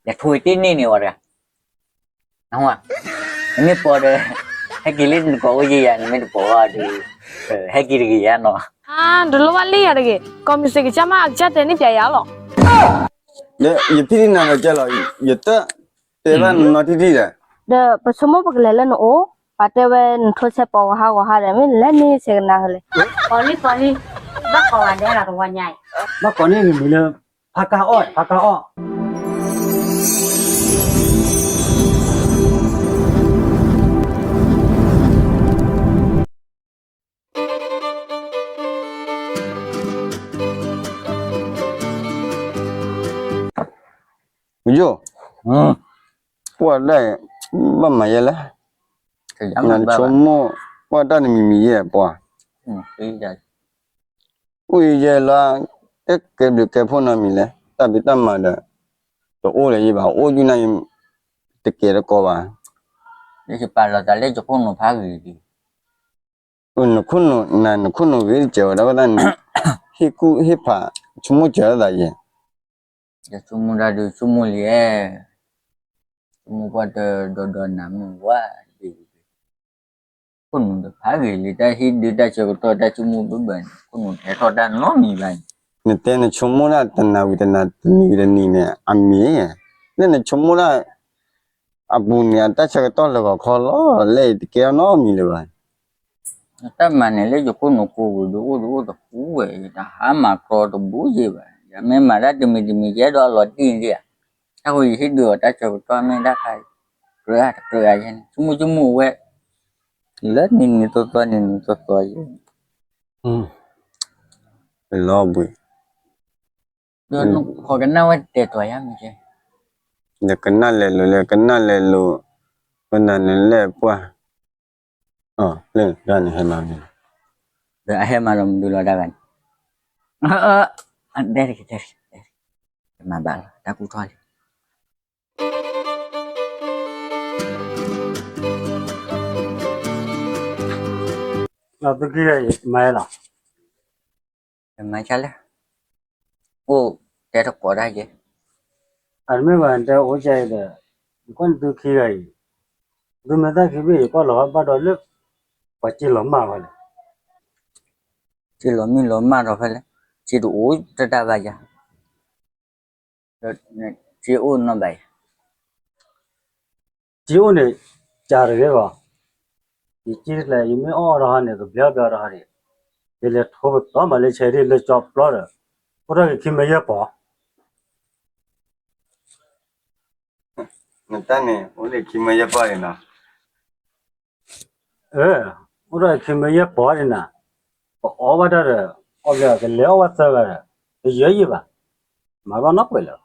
လဲၤထိတ့ၢ်န့ၢ်န့ၣ်ဝဲတဂၤ, နမ့ၢ်ပိာ်ဒီး ဟဲက့ၤလၢနကိးအိၣ်ယဲယၤ, နမ့ၢ်တပိာ်ဘၣ်ဒီး ဟဲက့ၤတဂ့ၤယၤနီၤ. တလိၣ်ဘၣ်လံယၤတဂ့ၤ, ကိးမံၤစ့ကစၢ်မး အကစၢ်တဲန့ၢ်ပျဲယၤလီၤ. ယဖံးနၤဒီးကဲလီၤ, ယတတဲဘၣ်နီတထံၣ်ဒီး, ဒီးပဆိကမိၣ်ပကလဲၤလၢနအိၣ်, ပှၤတဲဝဲနထိဆဲးပိာ်ဂီၤဟါဂီၤဟါဒီး မ့ၢ်လဲၤန့ၢ်ဆဲးကနါဃီလဲၣ်. ကိးလံကိးလံ, ဘၣ်ကိးဝဲဒဲလီၤတဝီညါအံၤ, ဘၣ်ကိးန့ၢ်မံၤမံၤလၢ ဖးကါအီၣ် ဖးကါအီၣ်. ယိၣ်, ပှၤဒၣ်, ဘၣ်မၤယဲလဲၣ်, နဆိကမိၣ်, ပှၤတၢ်တမံၤမံၤယဲပှၤ, အိၣ်ယဲလီၤ, တကဲဘျုးကဲဖှိၣ်နီတမံၤလဲၣ်, တၢ်ဖံးတၢ်မၤဒီး တအိၣ်လၢၤယဲဘၣ်, အိၣ်ယုၢ်နၤယဲ, တကဲတကိးဘၣ်, ယပာ်လီၤသးလၢယခိၣ်နူာ်ဖးဂ့ၤဒံး နခိၣ်နူာ်, နခိၣ်နူာ်ဂ့ၤတစဲးဝဲဒၣ်ဝဲဒၣ်န့ၣ်, ဟ့ၣ်ကူၣ်ဟ့ၣ်ဖး, ဆိကမိၣ်စၢၤဒၣ်ယဲ, ယဆိကမိၣ်တၢ်ဒုးဆိကမိၣ်လံ, ဆိကမိၣ်ပှၢ်တဒီဒီနၤမုၢ်ဝါ, ခိၣ်နူာ်တဖးဂ့ၤလံ, တၢ်ဟ့ၣ်ဒုးတၢ်ဆၢကတီၢ်တၢ်ဆိကမိၣ်ဘၣ်ဘၣ်န့ၣ် ခိၣ်နူာ်တဟဲထီၣ်တၢ်နီတမံၤဘၣ်န့ၣ်, နတဲနဆိကမိၣ်ဒၣ်တနၤဝံၤတနၤ တနံၤဝံၤတနံၤန့ၣ် အမ့ၢ်, လၢနဆိကမိၣ်ဒၣ် အပူၤန့ၣ် အတၢ်ဆၢကတီၢ်လၢဂီၤခီလီၤ, လၢအံၤတကဲထီၣ်နီတမံၤလၢၤဘၣ်. တၢ်မၤန့ၣ်လၢယခိၣ်နူာ်ကိးဝံၤဒီးအိၣ်ဒီးအိၣ်တပူၤဝဲ, တဟါမၤကျီတဘိယဲဘၣ်, ယမ့ၢ်မၤတၢ်တမံၤတမံၤ ယအဲၣ်ဒိးအလီၤတံၢ်န့ၣ်ဧါ, တၢ်ဃိယဟ့ၣ်ဒုးအီၤတၢ်ဆၢကတီၢ်မ့ၢ်တၢ်ခါ, ကြၢးတကြၢးယဲန့ၣ် ဆိကမိၣ်ဆိကမိၣ်ဝဲ, လၢနံၤနံၤသီသီနံၤနံၤသီသီယဲ, လီၤဘှံး ဒီးနခိးကနၣ်ဝဲတဲာ်တီၤယါမ့ၢ်ကဲ, ဒီးကနၣ်လဲၤလိၤလဲၤကနၣ်လဲၤလိၤ, ပနၤန့ၣ်လဲၣ်ပှၢ်, လၢတၢ်န့ၣ်ဟဲမၤမ့ၢ်, ဒီးအဟဲမၤလီၤမနုၤလီၤတၢ်ဂၤန့ၣ်, တဲတက့ၤတဲတက့ၤ, တမၤဘၣ်လီၤ တၢ်ကူၣ်ထီၣ်လံ. သုခံဂၤအံၤ မၤလီၤ, မၤဆါလဲၣ်, အိၣ်တဲတကိးတၢ်ယဲ, အတမ့ၢ်ဘၣ်တဲအိၣ်ကဲအံၤဒီး, ယကွၢ်န့ၣ်သုခံဂၤအံၤ, သုမ့ၢ်သၣ်ခံဘ့ၣ်အံၤ ကွၢ်လီၤဘၣ်ဘၣ်ဒီးလၢ, ပှၤစ့လီၤမၢ်ဝဲလဲၣ်, စ့လီၤမံလီၤမၢ်ဒီးဖဲလဲၣ်, စ့တအိၣ်တတၢ်ဘၣ်ယၤ စ့အိၣ်နီၢ်ဘၣ်ယၤ, စ့အိၣ်န့ၣ်, ကးတဂ့ၤဂီၤ, ယစ့တလဲၣ် ယမ့ၢ်အီၣ်အီၣ်တဟီန့ၣ် ကဘျဲအီၣ်ဘျဲအီၣ်တဟီန့ၣ်, ယလဲၤထိပတီၢ်မးလၢဆဲးဒ်လၢကၠီပျီဒီး, အိၣ်ထီၣ်က့ၤခံမၢယဲၢ်ပီၤ နတၢ်န့ၣ် အိၣ်လၢခံမၢယဲၢ်ပီၤန့ၣ်နီၤ, အိၣ်ဒီးခံမၢယဲၢ်ပီၤန့ၣ်နၤ, ပအီၣ်ဘၣ်တၢ်ဒီး, အီၣ်ဘျဲကလဲၤအီၣ်ဘၣ်သၢဂၤဒီး, တယၢယံာ်ဘၣ်, မၤဘၣ်နီတပှဲၤလၢၤ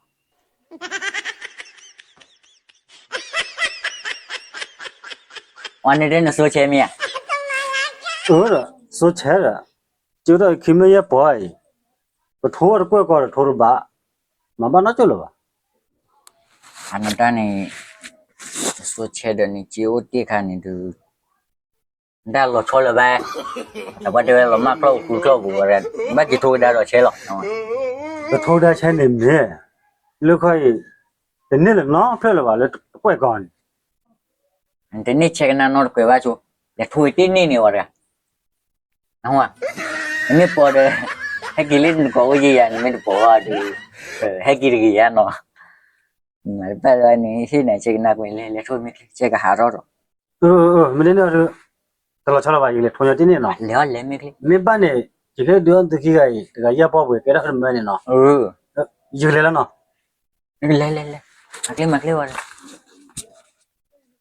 အီၤန့ၣ်ဒ်နစိဆဲးမ့ၢ်ဧါ, ဒီး, စိဆဲးဒီး, ကၠိဒီးခံမၢယဲၢ်ပီၤအံၤ, ပထိတကွဲၢ်ကီဒီးထိတဘၣ်, မၤဘၣ်နီတကၠိၢ်လၢၤဘၣ်. အနတၢ်န့ၣ်, စိဆဲးဒီးန့ၣ် ကၠိအိၣ်တ့ၢ်ခါန့ၣ်ဒုး, နတၢ်လီၤဆီလၢၤဘၣ်, တၢ်ပှၤတဲဝဲလီၤမၢ်ကျီၢ်ပူၤကျီၢ်ပူၤဝဲ, ဘၣ်က့ၤထိကဒါဒီးဆဲးလီၤ. ပထိကဒါဆဲးန့ၣ်မ့ၢ်, လၢခီအံၤ, တန့ၢ်လၢၤနီတဖျၢၣ်လၢၤဘၣ်လၢတကွဲၢ်ကီန့ၣ် နတန့ၢ်ဆဲးကနါနီတကွဲၢ်ဘၣ်ဆိ, လဲၤထိတ့ၢ်န့ၢ်န့ၣ်ဝဲတဂၤ, နမ့ၢ်ပိာ်ဒီး, ဟဲက့ၤလၢနကိးအိၣ်ယဲယၤ နမ့ၢ်တပိာ်ဘၣ်ဒီး, ဟဲက့ၤတဂ့ၤယၤနီၤ, မၤတဘၣ်လၢၤန့ၣ် ဟ့ၣ်နၤဆဲးကနါကွံာ်လဲၤ, လဲၤထိမ့ၢ်ချ့ ဆဲးကဟးထီၣ်ဒီး, မ့ၢ်န့ၣ်, တလီၤဆီလၢၤဘၣ် ယလဲၤထိညီတ့ၢ်န့ၢ်နီၤ, လဲၤအီၤလဲၤမ့ၢ်ချ့, မ့ၢ်ဘၣ်န့ၣ်, ယကဟ့ၣ်ဒုးအီၣ်သုခံဂၤအံၤ တဂၤယဲၢ်ပီၢ်ပှ့ၤ ကဲထီၣ်တမၢန့ၣ်နီၤ, ယကလဲၤလီၤနီၤ လဲၤလဲၤလဲၤ, မၤချ့မၤချ့ဝဲ,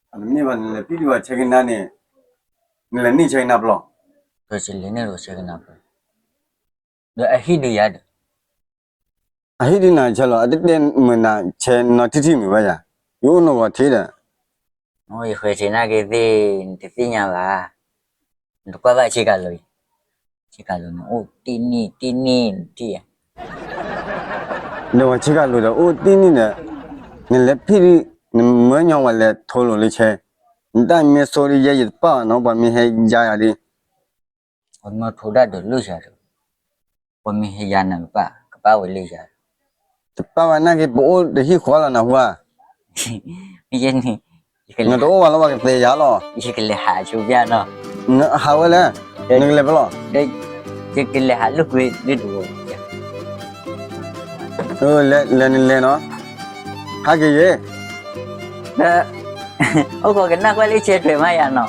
နမ့ၢ်ဘၣ်န့ၣ် လဲၤဖံးဒုးဝဲဆဲးကနါန့ၣ်, နလဲၤန့ၢ်ဆဲးကနါပျီ, ဒီးလဲၤန့ၢ်ဒီးဆဲးကနါပျီ, ဒီးအဟ့ၣ်ဒုးယၤဒီး, အဟ့ၣ်ဒုးနၤဆဲးလီၤ အတတဲမုာ်နၤဆဲးနီတထံၣ်ထံၣ်မ့ၢ်ဝဲယၤ, ယအိၣ်နဂီၤထံဒီး ယဃဲၤဆ့ၣ်နၢ်က့ၤသ့ၣ် နတသ့ၣ်ညါဘၣ်, နတကွၢ်ဘၣ်ဆ့ကၤလိၤအံၤ, ဆ့ကၤလိၤန့ၣ် အိၣ်တ့ၢ်နံၣ်တ့ၢ်နံၣ်တ့ၢ်ဧါ, ဒီးဝဲဆ့ကၤလိၤဒီးအိၣ်တ့ၢ်နံၣ်ဒီး, နလဲၤဖံးဒုး, နမၢညီဝဲလဲၤထိလိာ်လၢဆဲး, နတၢ်မ့ၢ်ဆိဒ်ယဲယတပာ်ဘၣ်နီၤ ပှၤမ့ၢ်ဟဲယါယၤဒီး ပှၤမၢထိဒၣ်ဒီးလၢယၤဒီး, ပှၤမ့ၢ်ဟဲယါနၤကပာ်, ကပာ်ဝဲလၢယၤဒီး, တပာ်ဝဲနာ်က့ ပအိၣ်တဟံၣ်ဃီလီၤနၢ်ဟူဧါ ယဲန့ၣ်, နတအိၣ်ဘၣ်လၢပှၤကသ့ယၤလီၤ. ယကလဲၤဟးဆိဘၣ်နီၤ. ဟးဝဲလဲၣ်, နကလဲၤဖဲလဲၣ်. ယကလဲၤဟးလိာ်ကွဲဒ်တဝီ, လဲၤနလဲၤနီၤ, ဟးက့ၤယဲ, အိၣ်ခိးကနၣ်ကွၢ်လၢဆဲးထွဲမးယၤနီ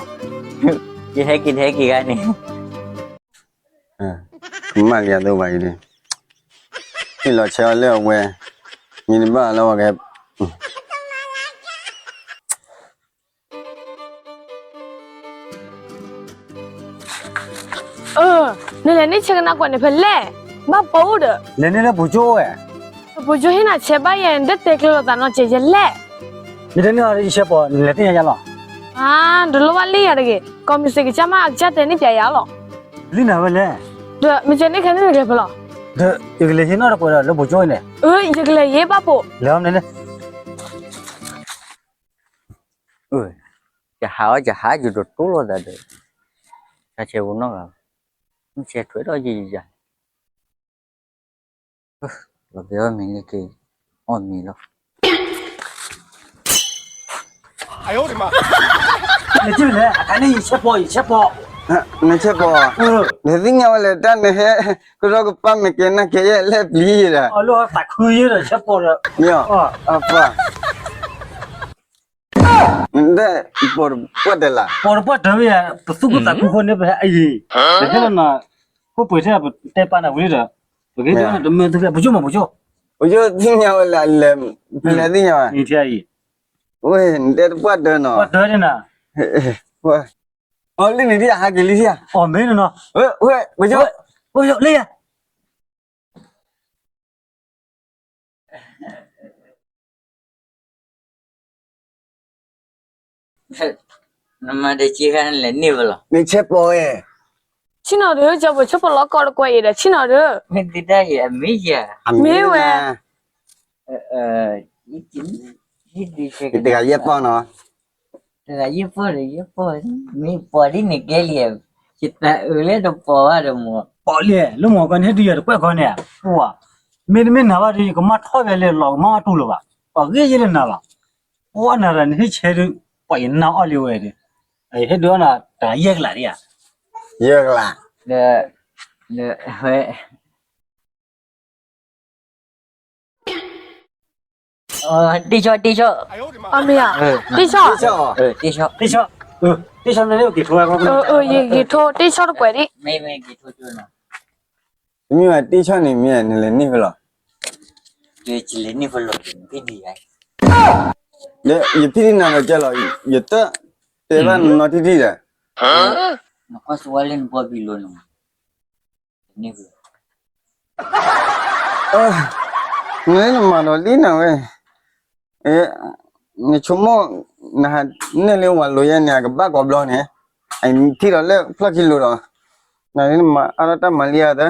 ၤ, ယဟဲက့ၤတဟဲက့ၤဂၤန့ၣ် မ့ၢ်လံအသိးဘၣ်အံၤ, ဟ့ၣ်လီၤဆဲးအီၤလၢအဝဲ, မ့ၢ်တဘၣ်လၢပှၤက နလဲၤန့ၢ်ဆဲးကနၣ်ကွၢ်န့ၣ်ဖဲလဲၣ်, ဘၣ်ပိာ်အိၣ်ဒီး, လဲၤန့ၢ်လၢပူၤကၠိဝဲ, ပူၤကၠိဟ့ၣ်နၤဆဲးဘၣ်ယဲ နတတဲကျၢၤလိာ်သးနီတစဲးယဲလဲၣ်, မ့ၢ်တန့ၢ်အီၤယဆဲးပိာ် နလဲၤသ့ၣ်ညါယၤလီၤ, တလိၣ်ဘၣ်လံယၤတဂ့ၤ, ကီၢ်မံၤစ့ၢ်ကစၢ်မးအကစၢ်တဲန့ၢ်ပျဲယၤလီၤ, လံနၤဝဲလဲၣ်, ဒီးမ့ၢ်တဲန့ၢ်ခဲန့ၣ်နကလဲၤဖဲလဲၣ်, ဒီးယကလဲၤဟံးနီၣ်တပှဲၤဒီးလၢပူၤကၠိန့ၣ်, ယကလဲၤယဲဘၣ်ပိာ်, လဲၤအီၤန့ၣ် ယဟးအီၤယဟးယဒိးတိၢ်လိာ်သးဒီး, ဆါဆဲးပူၤနီၢ်ဂၤ, မ့ၢ်ဆဲးထွဲဒီးယယၤ, လီၤဘဲအီၣ်မ့ၤန့ၣ်က့ၤ, အီၣ်မ့ၤလီၤ, နကလဲၣ် အခါန့ၣ် ယဆဲးပိာ် ယဆဲးပိာ်, နဆဲးပိာ်, နသ့ၣ်ညါဝဲလဲၣ်တၢ်နဟဲ, ကရီကပၤမ့ၢ်ကဲနၤကဲယဲလဲၣ်ပျံၤယဲဒီး, အလီၢ်သးခုယဲဒီးဆဲးပိာ်ဒီး, မ့ၢ်အီၤ, အပၢ် နတဲ, ပိာ်တပှၢ်တၢၢ်လၢ, ပိာ်တပှၢ်တၢၢ်ဝဲယၤ ပသူၣ်ခုသးခုဃိန့ၣ် ပဟဲအံၤ, ပဟဲလီၤနၤ, ခိၣ်ပှဲၤထဲပတဲပာ်နၤဝံၤဒီး, ပက့ၤတမ့ၢ်သူၣ်ဖျဲး ပကၠိမးပကၠိ, ပကၠိသ့ၣ်ညါဝဲလၢလဲၤ, လဲၤသ့ၣ်ညါဝဲ, အံၤထံအံၤ, ဝဲနတဲတပှၢ်တၢၢ်နီၤ, ပှၢ်တၢၢ်န့ၣ်နၤ, အီၤလံန့ၣ်ဒ်ယဟးက့ၤလံဒ်ယၤ, အီၤမ့ၢ်နီၤ, ဝဲ, ဝဲ, ပကၠိ, ပကၠိလံယၤ နမၤတက့ၢ်ခါနလဲၤန့ၢ်ဝဲလီၤ, နဆဲးပိာ်ဝဲ, ဆ့ၣ်နီၤဒုး ကၠီပှၤဆဲးပိာ်လီၤကီးတကွဲးအံၤဒီး ဆ့ၣ်နီၤဒုး, မ့ၢ်ဒုးတၢ်အံၤအမ့ၢ်ယၤ, မ့ၢ်ဝဲ, တဂၤယဲၢ်ပီၢ်နီၤ, တဂၤယဲၢ်ပီၢ်ဒီးယဲၢ်ပီၢ်, မ့ၢ်ပိာ်ဒ်န့ၣ်ကဲလံ, ယတၢ်အၢၣ်လၢတပိာ်ဘၣ်ဒီးမ့ၢ်, ပိာ်လံ, လၢမ့ၢ်ကီန့ၣ်ဟဲဒုးယၤတကွဲးခီန့ၣ်, ပှၤ, မ့တမ့ၢ်နၤဘၣ်ဒီး ယကမၣ်ထီၣ်ဝဲလၢလီၤ ကမၣ်အီၣ်တူၢ်လၢၤဘၣ်, ပှၤဂ့ၢ်ယဲလၢနၤလီၤ, ပှၤနၤဒီးနဟ့ၣ်ဆဲးဒုး, ပှၤယနၢ်အီၣ်လံဝဲဒီး, ယဟ့ၣ်ဒုးအီၣ်နၤ တဂၤယဲၢ်ကလးဒ်ဧါ, ယဲၢ်ကလး, ဒီး, ဒီးဝဲ တ့ၢ်ဆီၣ် တ့ၢ်ဆီၣ်, အမ့ၢ်ဧါ, တ့ၢ်ဆီၣ်, တ့ၢ်ဆီၣ်, တ့ၢ်ဆီၣ်, ယက့ၤထိတ့ၢ်ဆီၣ်တကွဲးဒံး, မ့ၢ်ဝဲတ့ၢ်ဆီၣ်န့ၣ်မ့ၢ်နလဲၤန့ၢ်ဖဲလဲၣ်, ယဖံးဒံးနၤဒီးကဲလီၤ, ယတၢ်တဲဘၣ်နနီထံထံဒီး, နကွၢ်စဝါလၢနဘီဘံလိၤန့ၣ် နမၤဒီးလံနၤဝဲ, နဆိကမိၣ်, နဟးန့ၢ်လၢဝၤလိၤယဲန့ၣ် အကဘၣ်ကိးဘျီန့ၣ်, ထံၣ်ဒီးလၢဖျီၣ်ခံလိၤဒီး, နမၤအါထီၣ်တၢ်မၤလံဧါသၢ,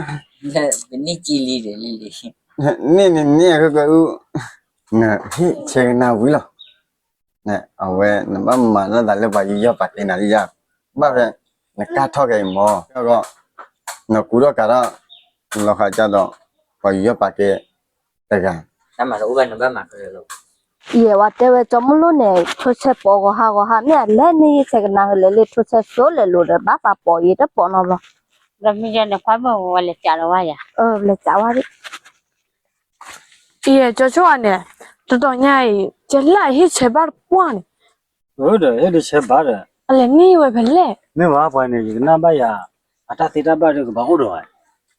န့ၢ်န့ၣ်န့ၣ်ကဲအု, နဟ့ၣ်ဆဲးကနၣ်ဝံၤလီၤ အဝဲနဘၣ်မၤလိာ်သးလၢပှၤယူးယီၣ်ပာ်ကဲနၤလံယါ, ဘၣ်ဖဲနကၢ်ထီၣ်က့ၤမၢ်, နကူထီၣ်ကးထီၣ်, နလီၤဃးကဒီး, ပှၤယူးယီၣ်ပာ်ကဲတဂၤ, တၢ်မၤတအိၣ်ဘၣ်နဘၣ်မၤကရၢလီၤ, ယဲဝဲတဲဝဲကၠီမုၢ်လိၣ်န့ၣ် ထိဆဲးပိာ်ဂီၤဟးဂီၤဟး မ့ၢ်အလဲၣ်န့ၣ်ယဆဲးကနၣ်ဟဲလၢာ်လၢ ထိဆဲးစိလၢာ်လိၤဒီး ဘၣ်သးပိာ်ယတပိာ်နီတဘျီ, ဒီးမ့ၢ်ယဲန့ၣ် ခွါဘၣ်ဝဲလဲၤကးလီၤဝဲယၤ, လဲၤကးဝဲဒၣ် ယဲ ကၠီဆိၣ်အန့ၣ်, တတီၤညါအံၤ ကဲလၢအဟ့ၣ်ဆဲးဘၣ်တပှၢ်န့ၣ်, ဒီးဟ့ၣ်ဒုးဆဲးဘၣ်ဒီး, အလဲၤန့ၢ်ဝဲဖဲလဲၣ်, မ့ၢ်ဝဲပှၤန့ၣ် ယကနၣ်ဘၣ်ယၤ, အတၢ်သ့တၢ်ဘၣ်ဒီးကဘၣ်အိၣ်ဒီးဝဲ,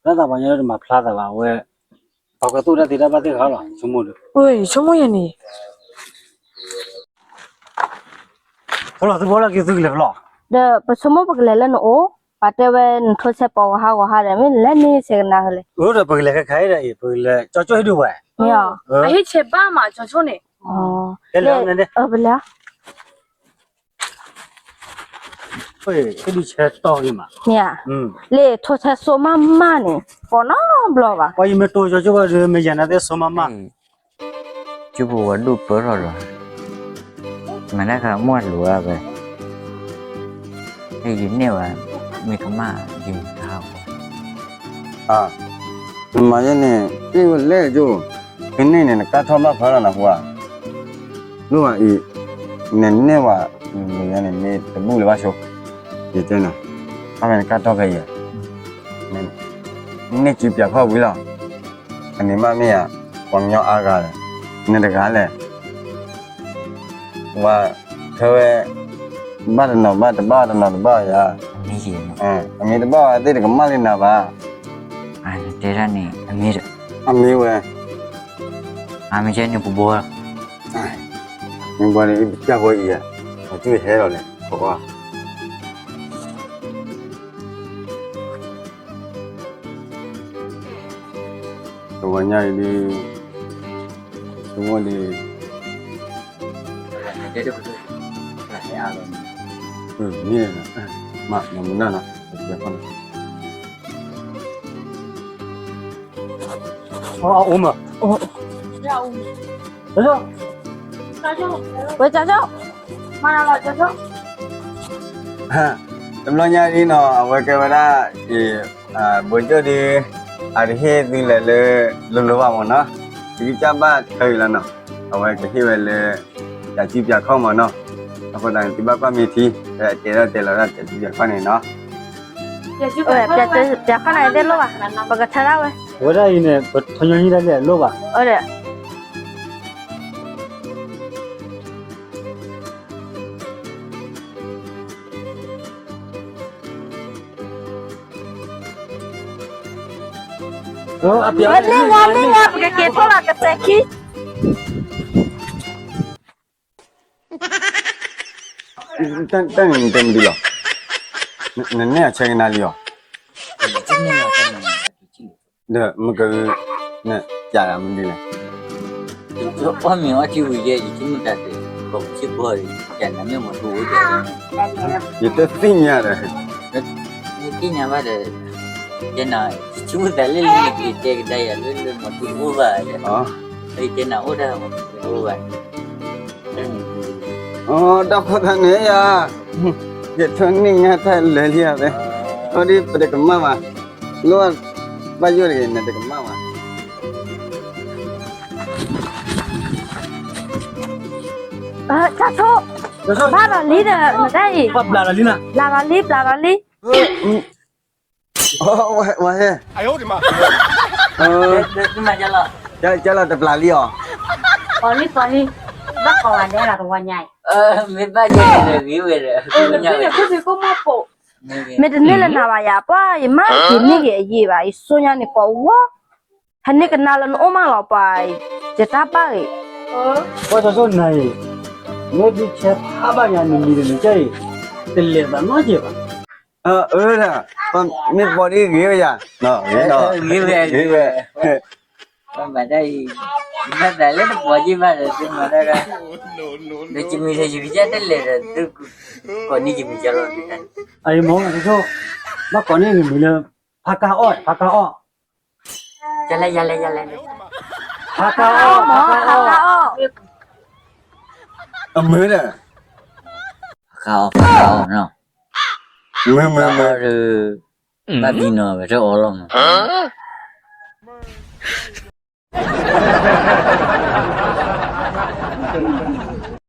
တၢ်သးပှၤညါတမၤဖျါသးဘၣ်ဝဲ, ပှၤကသိၣ်တၢ်သ့တၢ်ဘၣ်သ့ၣ်တဖၣ်လီၤ, ဆိကမိၣ်ဒီး, ဆိကမိၣ်ယဲန့ၣ် ဖဲလီၤသုဖဲလီၤက့ၤသုကလဲၤဖဲလီၤ, ဒီးပဆိကမိၣ်ပကလဲၤလၢနအိၣ်, ပှၤတဲဝဲနထိဆဲးပိာ်ဂီၤဟးဂီၤဟးဒီး မ့ၢ်လဲၣ်န့ၣ်ဆဲးကနၣ်ဟဲလၢာ်, ဒီးပကလဲၤခဲခါအံၤဒီးအံၤ ပကလဲၤကၠီဆိၣ်ဟ့ၣ်ဒုးဝဲ, မ့ၢ်အီၤ, အဟ့ၣ်ဆဲးဘၣ်မးကၠီဆိၣ်န့ၣ်, ပလဲၤ ဟ့ၣ်ဒုးဆဲးတီၢ်ဂ့ၤမး, မ့ၢ်ဧါ, လၢထိဆဲးစိမးမးန့ၣ် ပိာ်နီတဘျီဘၣ်, ပှၤယမ့ၢ်တိၢ်ကၠီဆိၣ်ဘၣ်ဒီး မ့ၢ်ယၤနၤသ့ၣ်စိမးမး ကၠူပဝဲဒိၣ်ပၢထီၣ်ဒီး, မၤတၢ်ခါမီၢ်လိၤအါဝဲ, ဟဲယန့ၢ်ဝဲ, မ့ၢ်ကမၣ်ယမ့ၢ်တဟးဂီၤ, နမၤယဲန့ၣ် တ့ၢ်ဝဲလဲၣ်ကၠိ, ကန့ၢ်န့ၣ် နကါထီၣ်ဘၣ်ဖးလီၤနဟူဧါ, လိၣ်ဘၣ်အံၤ, နနဲၣ်ဝဲ, န့ၣ်မ့ၢ်တဘူၣ်လၢၤဘၣ်ဆိ, ယတဲနၤ, အဝဲနကါတီၢ်ဖဲအံၤ, နန့ၢ်စုပၠးခီၣ်ဝံၤလီၤ, အန့ၣ်မ့ၢ်မ့ၢ်ယၤ, ပှၤကညီအါဂၤဒီး, နတဂၤလဲၣ်, ဝဲ, ထဲဝဲ, ဘၣ်တနီၤဘၣ်တဘၣ် တနီၤတဘၣ်ယၤ, အမ့ၢ်တဘၣ်ဝဲသ့ၣ်တကမၣ်လၢနၤဘၣ်, တဲဒၣ်န့ၣ်, အမ့ၢ်ဝဲ, အမ့ၢ်ကဲန့ၣ်ပဘီ မ့ၢ်ဘီန့ၣ် ပကၢ်ဃီအံၤ, အတုၤဟဲလီၤလဲၣ်, တဝီညါအံၤဒ်, တဝီဒ်, မ့ၢ်, မၤမနၢ်နီၤ, အအိၣ်မး, ဝဲကၠီကၠီ, တဘျီညါဒ်နီၤ အဝဲကဲဝဲဒၣ်, ဘိကၠိဒ်, အတဟ့ၣ်သုလဲၤလၢ, လိၤလိၤဘၣ်မးနီၤ, သုကစၢ်ဘၣ်ထွဲအံၤလီၤနီၤ, အဝဲကဟ့ၣ်ဝဲလၢ, ပၠးစုပၠးခီၣ်မးနီၤ, အဃိသတးန့ၣ် သုဘၣ်ကွၢ်မ့ၢ်ထံ, တဲဒၣ်တဲလီၤဒၣ်ပၠးစုပၠးခီၣ်န့ၣ်နီၤ, ပၠးခီၣ်န့ၣ်သ့ၣ်လိၣ်ဘၣ်, ပကထၢဒၣ်ဝဲ, အဝဲဒၣ်အံၤန့ၣ် ပထီညီနုၢ်ဒၣ်လဲာ်လိၣ်ဘၣ်, မ့ၢ်ဝဲမ့ၢ်ဝဲ ပကက့ၤထီၣ်လီၤကစဲးခံ, တၢ်န့ၣ်နတဲမနုၤလီၤ, နနဲၣ်အဆၢကနါလံအီၤ, ဒီးမ့ၢ်က, နကးမနုၤလဲၣ်, အီၣ်မ့ၤအီထံဝံၤယဲ ယဆိကမိၣ်တၢ်တဲ, ကီၢ်ပူၤဆံးဘီဒီး ကနၤမ့ၢ်မီၤတူအိၣ်ဒီး, ယတသ့ၣ်ညါဒီး, နသ့ၣ်ညါဘၣ်ဒီး, ယနၤ, ယဆိကမိၣ်သးလၢလၢနက့ၤတဲကဒါယၤလၢလၢမီၤတူအိၣ်ဘၣ်ဒီး, ယတဲနၤအိၣ်ဒၣ်မီၤတူအိၣ်ဘၣ်, တၢ်ဃိသးန့ၣ်ယၤ, ယထၢန့ၢ်ညါတၢ်လဲၤလံဧါသ့, အီဒ်ပတကမၣ်ဘၣ်, လိၣ်, ဘၣ်ယိၣ်တဂ့ၤ နတကမၣ်ဘၣ် တၢ်ဆိ, ဘၣ်ဒီးလံဒီး နတၢ်အံၤ, ဘျးဒီးလံ, ဘျးဒီးလံ, ဘျးဒီးလံ, ဝဲဟဲ, ကၢ်လီၤတပျးလံအီၤ, ပီၤလံပီၤလံ, ဘၣ်ကိးဂၤဒဲးလီၤတဝီညါအံၤ, မ့ၢ်ဘၣ်ယဲဒီးဂ့ၤဝဲဒီး, မ့ၢ်တန့ၢ်လၢနၤဘၣ်ယၤ ပှၤယမါက့ၤန့ၢ်က့ၤအယံာ်ဘၣ် ယဆိညါန့ၣ်ကိးဝီ, ဟဲန့ၢ်ကနၣ်လၢနအိၣ်မးလီၤပှၤ, ယတၢ်ပၢ်ဂ့ၤ, ပှၤစီၤစီၤနၤအံၤ, မ့ၢ်ဒုးဆဲးဖးဘၣ်ယၤနမံၤဒီးနကၢ်အံၤ, တလဲၤသးနီတစဲးဘၣ်, အၢဒၣ်, မ့ၢ်ပီၤဒ်ဂ့ၤဝဲယၤ, ဂ့ၤဝဲ, မၤတၢ်အံၤ, မၤသးလၢတပီၤက့ၤဘၣ်ဒီးသုမၤတၢ်, ဒီးယမံၤဒီးယကစၢ်တလဲၤဒီးသု, ကိးန့ၢ်ယမံၤကၢ်လီၤ, အအံၤမ့ၢ်တဆိ, ဘၣ်ကိးန့ၢ်နမံၤလၢ, ဖးကါအီၣ် ဖးကါအီၣ်, ယလဲၣ်ယလဲၣ်ယလဲၣ်, ဖးကါအီၣ် ဖးကါအီၣ်, အမ့ၢ်ဒီး, ဖးကါအီၣ် ဖးကါအီၣ်နီၤ, မ့ၢ်မ့ၢ်မ့ၢ်, ဘၣ်ဘံနီၤ ပတအီၣ်လီၤမး တ